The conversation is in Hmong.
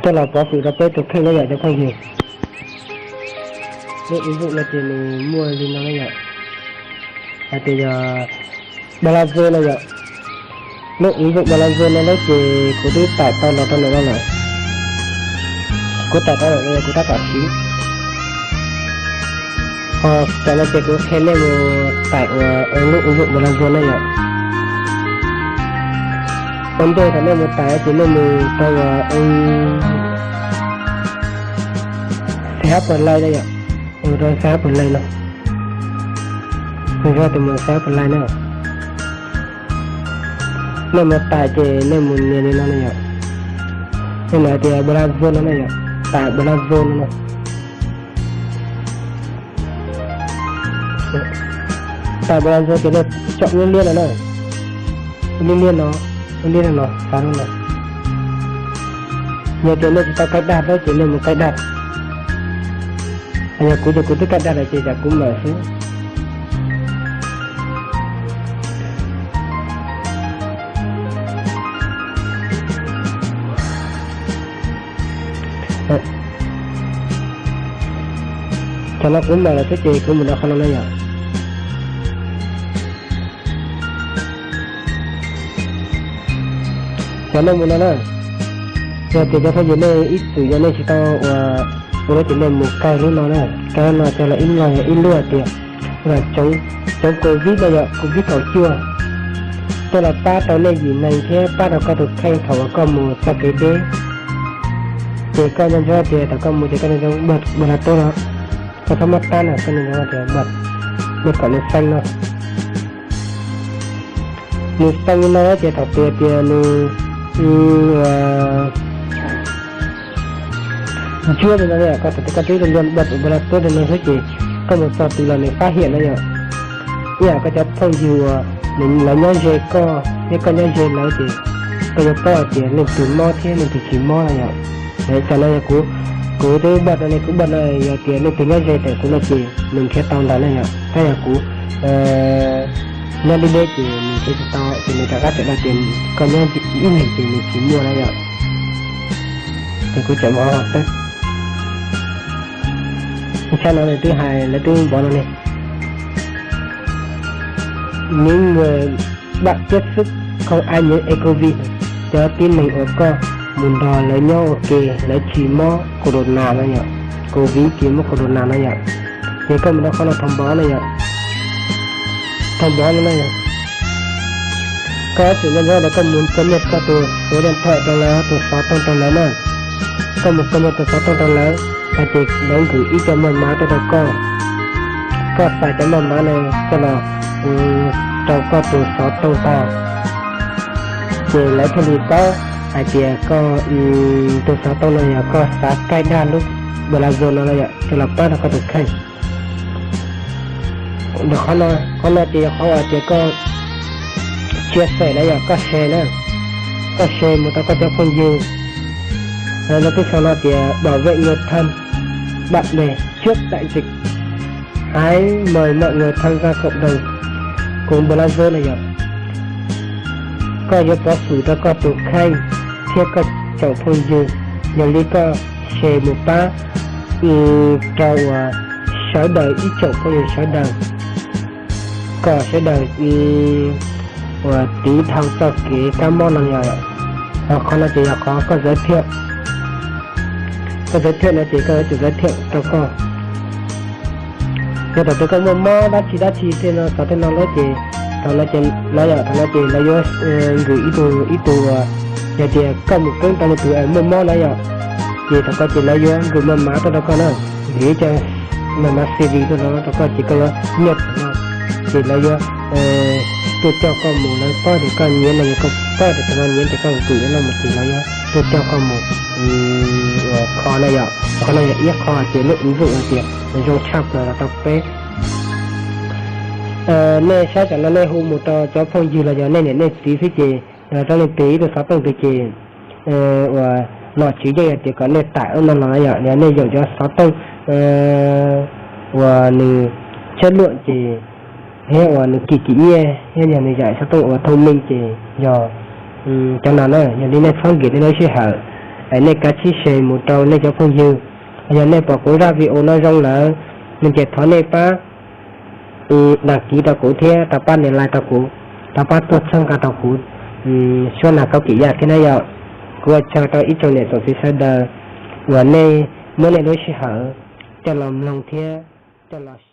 coj los pov xwm rau peb tus kheej na yom cov phooj ywg. Lub ứng dụng no ces nws muaj li no na yom, hais tias yog Bla Zo no yom. Lub ứng dụng Bla Zo no lawm ces kuv twb tải tau los rau ntawm no lawm. Kuv tải tau lawm, kuv tab tom siv. Ho tam no ces kuv qhia nej mus tải ua lub ứng dụng Bla Zo na yom. Ua ntej thaum nej mus tải ces nej mus rau ua CH Play na yom. Mus rau CH Play no. Mus rau tus mus CH Play na. Nej mus tải ces nej mus nias li no na yom. Nej nias tias Bla Zo no na yom, tải Bla Zo no na. Tải Bla Zo ces nej chọn lub liab no na. Lub liab no, lub liab no, xav lub no. Yog tias nej tsis tau cài đặt thiab ces nej mus cài đặt. Yog kuv ces kuv twb cài đặt lawm ces tsam kuv mam xwb. Cov no kuv mam lawm xwb ces kuv mus rau qhov no na yom. Cov nej mus no na, yog tias cov phooj ywg nej ib txwm yog nej tsis tau ua, ua lawm ces nej mus kaij lub no na, kaij lub no coj los ib nyuag yog ib lub hais tias cov, cov covid no yom, covid kaum cuaj, coj los pab rau nej yim neeg thiab pab rau koj tus kheej thaum uas koj mus txoj kev deb. Ces koj nco ntsoov tias thaum koj mus ces koj nco ntsoov npaj la tub no, koj txhob muab tab na, koj nco ntsoov tias npaj, nej kom nws xeeb no. Nws xeeb li no ces thaum twg tias nws ntsuab li no, koj thaum twg koj twb npaj la tub li no xwb ces koj mus txog twg los nws phát hiện na yom. Ib yam koj cov phooj ywg uas lawv nyob ze koj thiab koj nyob ze lawv ces koj yuav paub hais tias leej twg mob thiab leej twg tsis mob na yom. Tam no yog kuv, kuv twb npaj no ne, kuv npaj no yog tias leej twg nyob ze ntawm kuv no ces nws nrhiav tau ntag na yom. Tab yog kuv nyob deb deb ces nws nrhiav tsis tau ces nws rov qab tawm no tias koj nyob ib leeg ces nws tsis muaj na yom. Ces kuv tseem mus xab no lawv twb hais, lawv twb npov no ne. Những người bạn tiếp xúc không ai nhiễm ncov tib neeg uas koj mus nrog lawv nyob ua ke lawv tsis mob corona no yom, covid tsis mob corona no yom, ces koj mus rau qhov no thông báo no yom, thông báo no na yom. Koj tseem nco ntsoov tias koj mus cov niag koj tus số điện thoại rau lawv, tus xov tooj rau lawv na. Koj mus cov niag tus xov tooj rau lawv, hais tias lawv gửi ib co maj má tuaj rau koj. Koj xaiv cov maj má no coj los rau koj tus xov tooj tag, ces lawv thiaj li paub hais tias koj tus xov tooj no yog koj xav kaij daj lub Bla Zo no los yom, coj los pab rau koj tus kheej. Qhov no ces yog qhov uas tias koj chia sẻ na yom, koj share na, koj share mus rau koj cov phooj ywg. Lawv twb sau no tias bảo vệ người thân, bạn bè trước đại dịch, hãy mời mọi người tham gia cộng đồng cùng Bla Zo no yom. Koj yuav pov xwm rau koj tus kheej thiab koj tsoom phooj ywg, yog li koj share mus pab rau uas sawv daws, ib tsoom phooj ywg sawv daws, kom sawv daws uas tiv dhau txoj kev kab mob no yom. Qhov no ces yog qhov koj giới thiệu, koj giới thiệu no ces koj yuav tsum giới thiệu rau koj. Yog thaum twg koj muaj mob dab tsi dab tsi tej no xov tej no lawm ces thaum no ces lawv yom, thaum no ces lawv yuav gửi ib tug, ib tug uas yog tias koj mus keeb rau leej twg muaj mob na yom, ces thaum ko ces lawv yuav gửi maj mab tuaj rau koj na, gửi ib co maj mab C V tuaj rau koj ces koj yuav nyaj no, ces lawv yuav tuaj coj koj mus, lawv paub tias koj nyiam no, yog koj paub tias tus no nyiam ces koj gửi no mus ces lawv yuav tuaj coj koj mus kho na yom. Qhov no yog ib qho ces lub ứng dụng hais tias zoo tshaj plaws los rau peb. Nej saib tam no nej hu mus rau cov phooj ywg los yog nej niam nej txiv xwb ces rau nej tig ib tug xov tooj twg ces uas nom tswv yeej hais tias kom nej tải no los yom, yog nej yuav cov xov tooj uas nws chất lượng ces thiab uas nws kim kim nyiaj thiab yog nws yam xov tooj uas thông minh ces yog cov no na, yog li nej txhob nkim nej lub sij hawm. nej kav tsij share mus rau nej cov phooj ywg. Yog nej pom kuv zaj video no zoo lawm, no ces thov nej pab đăng ký rau kuv thiab rau pab nias like rau kuv, rau pab tuaj txhawb nqa rau kuv suab nag kaub kim yaj thiab na yom. Kuv ua tsaug rau ib tsoom niam tsoom txiv sawv daws uas nej muab nej lub sij hawm coj los mloog thiab coj los